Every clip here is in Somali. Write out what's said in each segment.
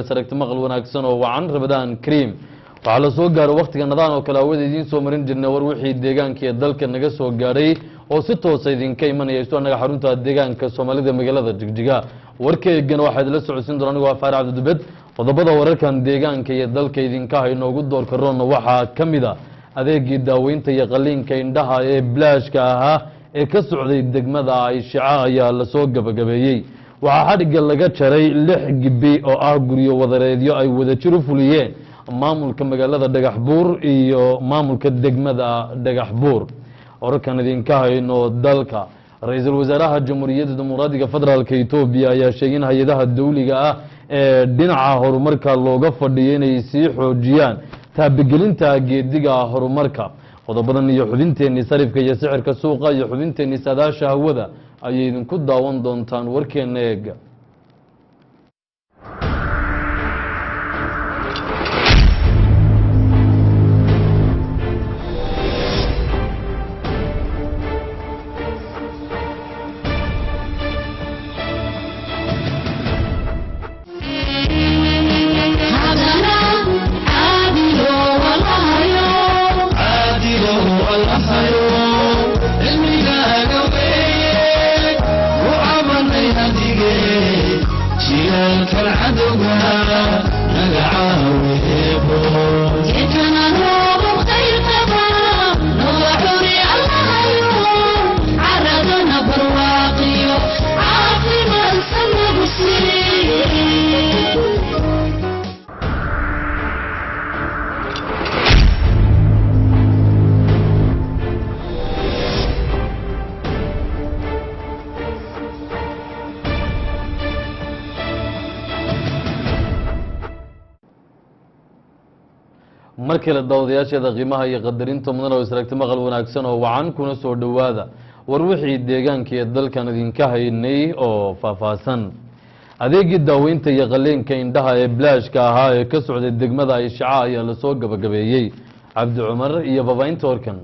Saragti maqal wanaagsan oo wacan, Ramadaan kariim. Waxaa la soo gaaro wakhtiga nadaan oo kale awada idiin soo marin jirnay war wixii deegaanka iyo dalka naga soo gaadhay oo si toosa idinka imanaya isu annaga xarunta deegaanka Soomaalida magaalada Jigjiga. Warkeygana waxaa idinla socodsiin doona anigu waa Faarax Cabdidubed. Qodobada wararkan deegaanka iyo dalka idinka haynoogu doorka roonna waxaa ka mid a adeegii daaweynta iyo qaliinka indhaha ee bilaashka ahaa ee ka socday degmada Ayshica ayaa lasoo gabagabeeyey. Waxaa xadhigga laga jaray 6 gibi oo ah guryo wadareedyo ay wadajir u fuliyeen maamulka magaalada Dhagax Buur iyo maamulka degmada Dhagax Buur. Wararkan idinka hayno dalka, ra-iisul wasaaraha Jamhuuriyadda Dimuqraadiga Federaalka Etoobiya ayaa sheegay in hay-adaha dawliga ah ee dhinaca horumarka looga fadhiyo inay sii xoojiyaan taabigelinta geediga horumarka. Qodobadan iyo xubinteenii sarifka iyo sicirka suuqa iyo xubinteenii saadaasha hawada ayay idinku daawan doontaan warkeena eega. Mar kale daawadayaasheeda qiimaha iyo qadarinta mudan oo israagti maqal wanaagsan oo wacan, kuna soo dhowaada war wixii deegaanka iyo dalkan idinka haynay oo faahfaahsan. Adeegii daaweynta iyo qaliinka indhaha ee bilaashka ahaa ee ka socday degmada Ayshaca ayaa lasoo gabagabeeyey. Cabdi Cumar iyo baabaynta warkan.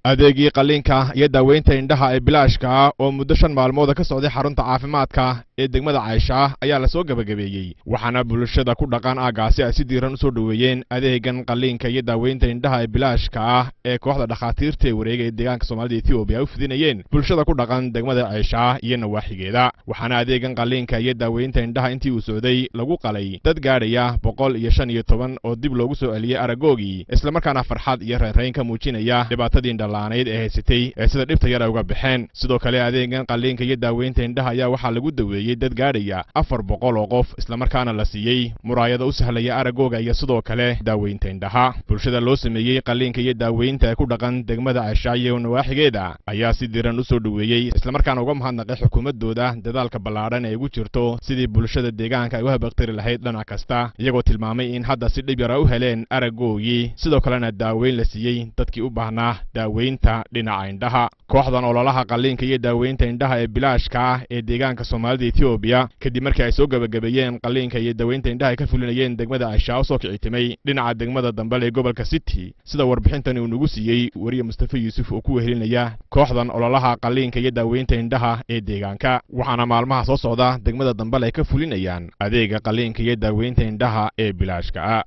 Adeegii qalliinka iyo daaweynta indhaha ee bilaashka ah oo muddo 5 maalmooda ka socday xarunta caafimaadka ee degmada Caysha ayaa lasoo gabagabeeyey, waxaana bulshada ku dhaqan aagaasi ay si diiran usoo dhoweeyeen adeegan qalliinka iyo daaweynta indhaha ee bilaashka ah ee kooxda dhakhaatiirta ee wareega ee deegaanka Soomaalida Etoobiya ay u fidinayeen bulshada ku dhaqan degmada Caysha iyo nawaaxigeeda. Waxaana adeegan qalliinka iyo daaweynta indhaha intii uu socday lagu qalay dad gaadhaya 115 oo dib loogu soo celiyey aragoogii, islamarkaana farxad iyo reerayn ka muujinaya dhibaatadii indhalaaneyd ee haysatay ee sida dhibta yar ay uga baxeen. Sidoo kale adeegan qalliinka iyo daaweynta indhaha ayaa waxaa lagu daweeyey dad gaadhaya 400 oo qof, islamarkaana la siiyey muraayado u sahlaya aragooga iyo sidoo kale daaweynta indhaha. Bulshada loo sameeyey qalliinka iyo daaweynta ee ku dhaqan degmada Caysha iyo nawaaxigeeda ayaa si diran usoo dhoweeyey, islamarkaana uga mahadnaqay xukuumadooda dadaalka ballaadhan ee ugu jirto sidii bulshada deegaanka ay u habaqtiri lahayd dhinac kasta, iyagoo tilmaamay in hadda si dhib yara u heleen aragoogii, sidoo kalena daaweyn la siiyey dadkii u baahnaa daaweynta dhinaca indhaha. Kooxdan ololaha qalliinka iyo daaweynta indhaha ee bilaashka ah ee deegaanka Soomaalida Etoobiya, kadib markii ay soo gabagabeeyeen qalliinka iyo daaweynta indhaha ay ka fulinayeen degmada Caysha, oo soo kicitimay dhinaca degmada Dambal ee gobolka City, sida warbixintan uu nagu siiyey wariye Mustafa Yuusuf oo ku wehelinaya kooxdan ololaha qalliinka iyo daaweynta indhaha ee deegaanka. Waxaana maalmaha soo socda degmada Dambal ay ka fulinayaan adeega qalliinka iyo daaweynta indhaha ee bilaashka ah.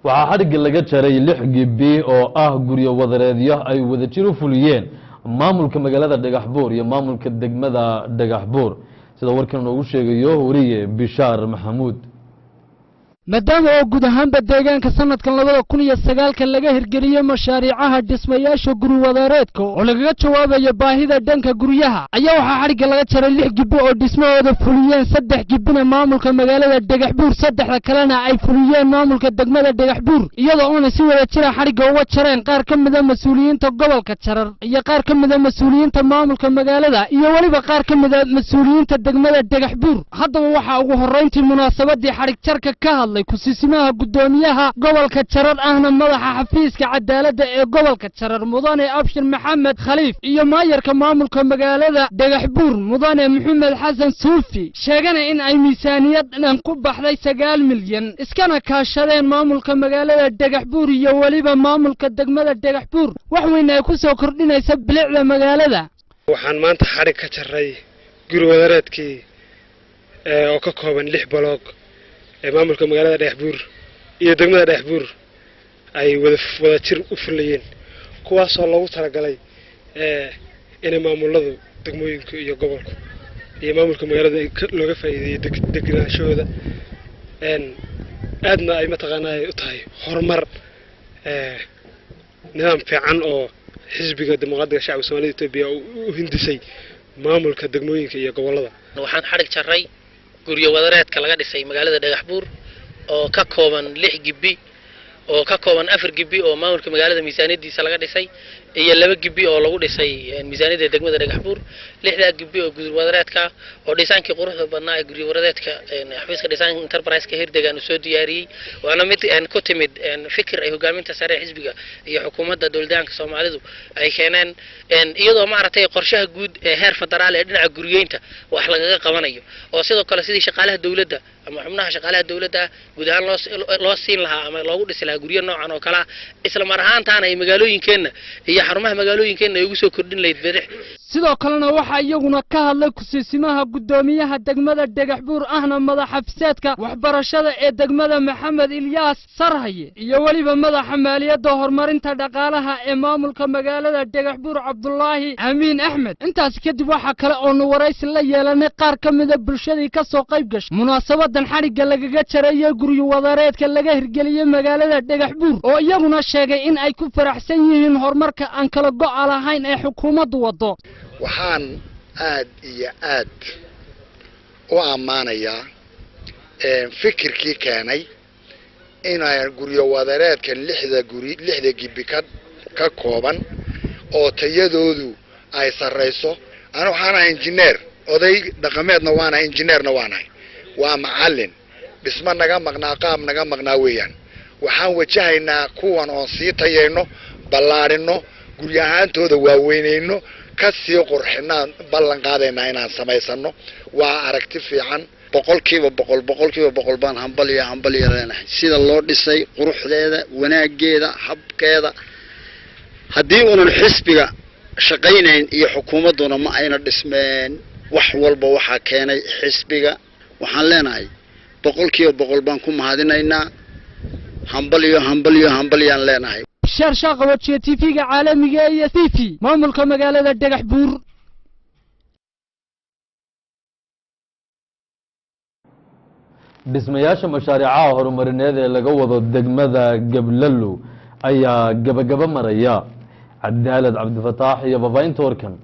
Waxaa xadhigga laga jaray 6 gibi oo ah guryo wadareedyo ay wadajir u fuliyeen maamulka magaalada Dhagax Buur iyo maamulka degmada Dhagax Buur, sida warkan noogu sheegayo wariye Bishaar Maxamuud. Maadaama oo guud ahaanba deegaanka sanadkan 2009-ka laga hirgeliyey mashaariicaha dhismayaasha guri wadareedka oo lagaga jawaabayo baahida dhanka guryaha, ayaa waxaa xadhigga laga jaray 6 gibi oo dhismahooda fuliyeen 3 gibina maamulka magaalada Dhagax Buur, 3da kalena ay fuliyeen maamulka degmada Dhagax Buur, iyadoo uuna si wada jira xadhigga uga jareen qaar ka mida mas-uuliyiinta gobolka Jarar iyo qaar ka mida mas-uuliyiinta maamulka magaalada iyo weliba qaar ka mida mas-uuliyiinta degmada Dhagax Buur. Haddaba waxaa ugu horrayntii munaasabadii xadhig jarka ka hadlay kusiisimaha guddoomiyaha gobolka Jarar ahna madaxa xafiiska cadaaladda ee gobolka Jarar, mudane Abshir Maxamed Khaliif, iyo maayarka maamulka magaalada Dhagax Buur, mudane Maxamed Xasan Suufi, sheegana in ay miisaaniyad dhan ku baxday 9 milyan iskana kaashadeen maamulka magaalada Dhagax Buur iyo weliba maamulka degmada Dhagax Buur, wax weyn ay ku soo kordhinaysa bilicda magaalada. Waxaan maanta xadhig ka jaray Guri wadareedkii oo ka kooban 6 baloog ee maamulka magaalada Dhagaxbuur iyo degmada Dhagaxbuur ay wada jir u fulayeen, kuwaasoo loogu talagalay inay maamuladu degmooyinka iyo gobolka iyo maamulka magaalada looga faa'iideeyo degnaanshahooda, aadna ay mataqaanaa u tahay horumar nidaam fiican oo xisbiga dimuqraadiga shacabka Soomaalida Itoobiya u hindisay maamulka degmooyinka iyo gobolada. Waxaan xarig jarray guryo wadareedka laga dhisay magaalada Dhagaxbuur oo ka kooban 6 gibi, oo ka kooban 4 gibi oo maamulka magaalada miisaaniyadiisa laga dhisay iyo 2 gibi oo lagu dhisay miisaaniyadda degmada Dhagaxbuur. 6 gibi oo guryo wadareedka oo dhisaankii quruxda badnaa ee guryo wadareedka xafiiska design enterprise-ka hirdegan uu soo diyaariyey, waana mid ku timid fikir ay hogaaminta sare ee xisbiga iyo xukuumadda dowladaanka Soomaalidu ay keeneen, iyadoo maaragtay qorshaha guud ee heer federaal ee dhinaca guryeynta wax lagaga qabanayo, oo sidoo kale sidii shaqaalaha dowladda ama xubnaha shaqaalaha dowladda guud ahaan loo siin lahaa ama loogu dhisi lahaa guryo noocan oo kale ah, isla mar ahaantaana ay magaalooyinkeenna iyo xarumaha magaalooyinkeenna ay ugu soo kordhin lahayd bidix. Sidoo kalena waxaa iyaguna ka hadlay kusiisimaha guddoomiyaha degmada Dhagaxbuur ahna madaxa xafiiseedka waxbarashada ee degmada Maxamed Ilyaas Sarhaye iyo weliba madaxa maaliyadda horumarinta dhaqaalaha ee maamulka magaalada Dhagaxbuur Cabdulaahi Amiin Axmed. Intaas kadib waxaa kale oo nu waraysi la yeelanay qaar ka mida bulshadii ka soo qayb gashay munaasabadan xadhigga lagaga jarayay guryo wadareedka laga hirgeliyey magaalada Dhagaxbuur, oo iyaguna sheegay in ay ku faraxsan yihiin horumarka aan kala go'a lahayn ee xukuumaddu waddo. Waxaan aad iyo aad u ammaanayaa fikirkii keenay inay guryo wadareedkan 6 guri 6 gibi ka kooban oo tayadoodu ay sarreyso. Anu waxaan ahay injineer, oday dhaqameedna waanahay, injineerna waanahay, waa macallin, dhismo naga maqnaa, qaab naga maqnaa weeyaan. Waxaan wajahaynaa kuwan oon sii tayayno, ballaadhino, guryo ahaantooda waaweynayno, ka sii qurxinaan ballan qaadaynaa inaan samaysano. Waa aragti fiican. 100% 100% baan hambal iyo leenahay sida loo dhisay, quruxdeeda, wanaageeda, habkeeda. Haddii uunan xisbiga shaqaynayn iyo xukuumadduna ma ayna dhismeen. Wax walba waxaa keenay xisbiga. Waxaan leenahay 100% baan ku mahadinaynaa. Hambal iyo hambalyaan leenahay. Bishaar Shaaqawajiye, TV-ga caalamiga iyo TV maamulka magaalada Dhagaxbuur. Dhismayaasha mashaariicaha horumarineed ee laga wado degmada Gablalo ayaa gabagaba maraya. Cadaalad Cabdifataax iyo faafahinta warkan.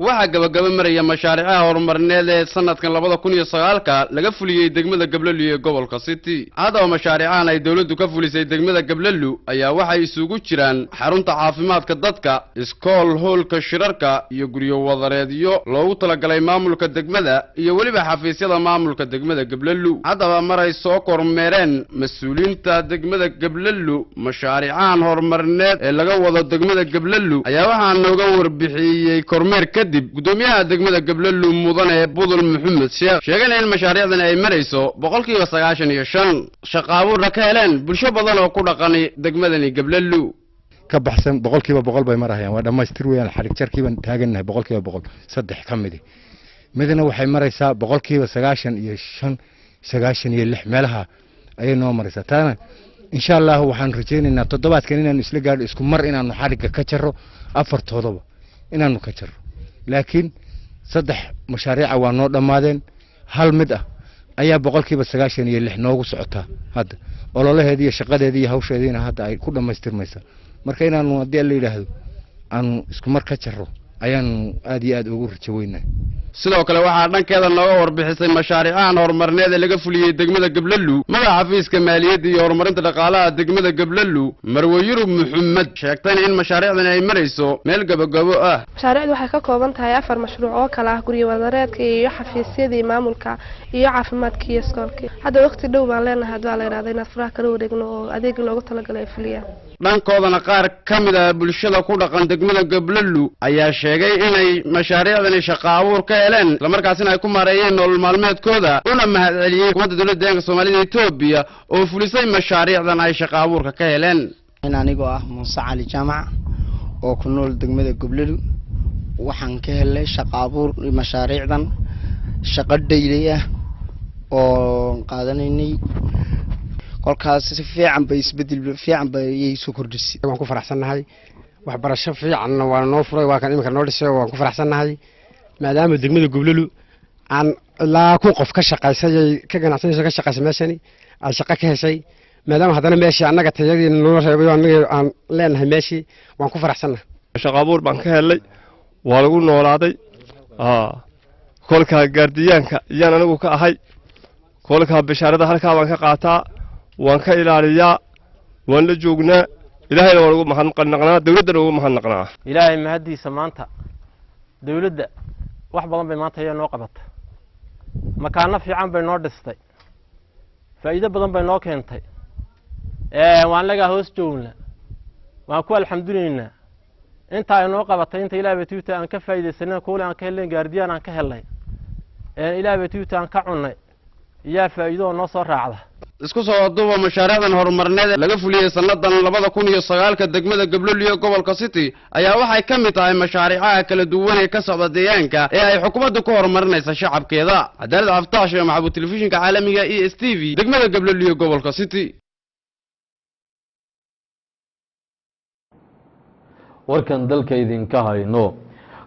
Waxaa gabagaba maraya mashaariicaha horumarineed ee sanadkan 2009 laga fuliyey degmada Gablalo ee gobolka City. Haddaba mashaariicahan ay dowladdu ka fulisay degmada Gablalo ayaa waxay isugu jiraan xarunta caafimaadka dadka, iskool, hoolka shirarka iyo guryo wadareedyo loogu talagalay maamulka degmada iyo weliba xafiisyada maamulka degmada Gablalo. Haddaba maray soo kormeereen mas-uuliyiinta degmada Gablalo mashaariicahan horumarineed ee laga wado degmada Gablalo ayaa waxaa nooga warbixiyey kormeer kadib gudoomiyaha degmada Gablalo mudane Budul Maxamed Sheekh, sheegana in mashaariicdan ay marayso 95% shaqo abuurna ka heleen bulsho badan oo ku dhaqani degmadani Gablalo. Ka baxsan 100% bay marayaan, waa dhammaystir weeyaan. Xarig jarkii baan taagannahay 100%, 3 ka midi midna waxay maraysaa 95%, 96 meelaha ayay noo maraysaa. Taana insha allahu waxaan rajaynaynaa toddobaadkan inaanu isla gaadho, isku mar inaanu xarigga ka jarro, afartoodaba inaanu ka jarro. Laakiin 3 mashaariica waa noo dhammaadeen, hal mid ah ayaa 96% noogu socotaa hadda, ololaheedii iyo shaqadeedii iyo hawsheediina hadda ay ku dhammaystirmaysaa. Marka inaanu haddii la yidhaahdo aanu isku mar ka jarro ayaanu aad iyo aad ugu rajo weynahay. Sidoo kale waxaa dhankeeda nooga warbixisay mashaariicahan horumarineed ee laga fuliyey degmada Gablalo madaxa xafiiska maaliyadda iyo horumarinta dhaqaalaha degmada Gablalo Marwe Yurub Maxamed, sheegtayna in mashaariicdan ay marayso meel gabagabo ah. Mashaariicdu waxay ka kooban tahay 4 mashruuc oo kala ah guryo wadareedka iyo xafiisyadii maamulka iyo caafimaadka iyo iskoolkii. Hadda waqti dhow baan leenahay haddii la yidhahdo inaad furaha kala wareegno oo adeegii loogu talagalay ay fuliyaan. Dhankoodana qaar ka mid ah bulshada ku dhaqan degmada Gablalo ayaa sheegay inay mashaariicdani shaqo abuur ka heleen, islamarkaasina ay ku maareeyeen nolol maalmeedkooda, una mahadceliyey xukuumadda dowladda deegaanka Soomaalida Itoobiya oo fulisay mashaariicdan ay shaqo abuurka ka heleen. Anigoo ah Muuse Cali Jaamac oo ku nool degmada Gablalo, Waxaan ka helay shaqo abuur mashaariicdan, shaqo daily ah oo qaadanaynay. Kolkaas si fiican bay, isbedel fiican bay iyay soo kordhisay. Waan ku faraxsannahay. Waxbarasho fiicanna waa noo furay, waa kan iminka noo dhisay. Waan ku faraxsannahay maadaama degmada Goblolu aan ilaa 1000 qof ka shaqaysay, ay ka ganacsanayso, ka shaqaysay meeshani, ay shaqo ka heshay. Maadaama haddana meeshii annaga tayadii noo reebay oo annaga aan leenahay meeshii, waan ku faraxsannahay. Shaqo abuur baan ka helay, waa lagu noolaaday. Kolkaa gaardiyaanka iyaan anigu ka ahay. Kolkaa bishaarada halkaa baan ka qaataa, waan ka ilaaliyaa, waan la joognaa. Ilaahayna waan ugu mahadnaqnaa, dowladdana ugu mahadnaqnaa. Ilaahay mahaddiisa, maanta dowladda wax badan bay maanta ayaa noo qabata. Makaano fiican bay noo dhistay, faa'iido badan bay noo keentay. Waan lagaa hoos joognaa, waan ku alxamdulineynaa inta ay noo qabatay. Inta Ilaah bay tuuta aan ka faa'iidaysanay, kuule aan ka helnay, gaardiyaan aan ka helnay, Ilaah bay tuuta aan ka cunnay, iyaa faa'iido oo noo soo raacda. Isku soo duuba, mashaariicdan horumarineed laga fuliyey sannadan 2009-ka degmada Gabloliyo gobolka City ayaa waxay ka mid tahay mashaariicaha kala duwan ee ka socda deegaanka ee ay xukuumaddu ku horumarinaysa shacabkeeda. Cadaalad Caftaash iyo Maxabuud, telefishinka caalamiga ESTV, degmada Gabloliyo, gobolka City. Warkan dalka idinka hayno,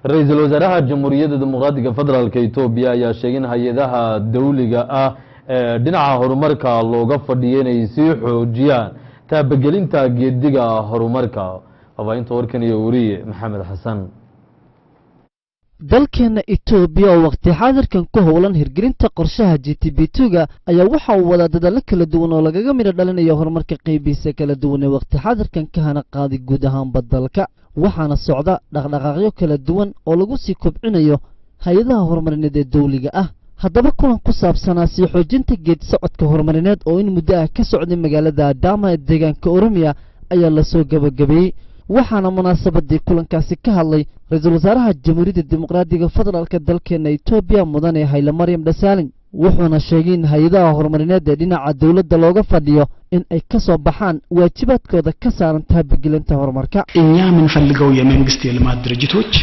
ra-iisul wasaaraha Jamhuuriyadda Dimuqraadiga Federaalka Etoobiya ayaa sheegay in hay-adaha dawliga ah ee dhinaca horumarka looga fadhiyo inay sii xoojiyaan taabagelinta geediga horumarka. Faafaahinta warkan iyo weriye Maxamed Xasan. Dalkeena Etoobiya oo waqti xaadirkan ku howlan hirgelinta qorshaha GTP 2-ga ayaa waxa uu wadaa dadaallo kala duwan oo lagaga midho dhalinayo horumarka qaybihiisa kala duwan ee waqti xaadirkan ka hana qaaday guud ahaanba dalka. Waxaana socda dhaqdhaqaaqyo kala duwan oo lagu sii kobcinayo hay-adaha horumarineed ee dawliga ah. Haddaba, kulan ku saabsanaa sii xoojinta geed socodka horumarineed oo in muddo ah ka socday magaalada Adama ee deegaanka Oromiya ayaa lasoo gabagabeeyey. Waxaana munaasabadii kulankaasi ka hadlay ra-iisul wasaaraha Jamhuuriyadda Dimuqraadiga Federaalka dalkeena Etoobiya, mudane Hayle Maryam Dhasaalin. Wuxuuna sheegay in hay-adaha horumarineed ee dhinaca dowladda looga fadhiyo in ay ka soo baxaan waajibaadkooda ka saaran taabagelinta horumarka. እኛ የምንፈልገው የመንግስት የልማት ድርጅቶች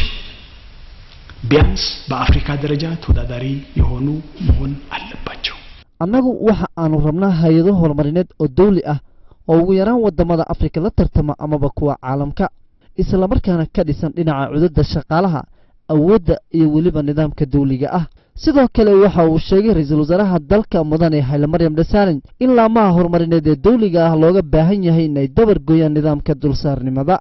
ቢያንስ በአፍሪካ ደረጃ ተወዳዳሪ የሆኑ መሆን አለባቸው። Annagu waxa aanu rabnaa hay-ado horumarineed oo dawli ah oo ugu yaraan waddamada Afrika la tartama amaba kuwa caalamka, islamarkaana ka dhisan dhinaca cudadda shaqaalaha, awoodda iyo weliba nidaamka dawliga ah. Sidoo kale waxa uu sheegay ra-iisul wasaaraha dalka, mudane Hayle Maryam Dhasaalin, in laamaha horumarineed ee dawliga ah looga baahan yahay inay dabar gooyaan nidaamka dulsaarnimada.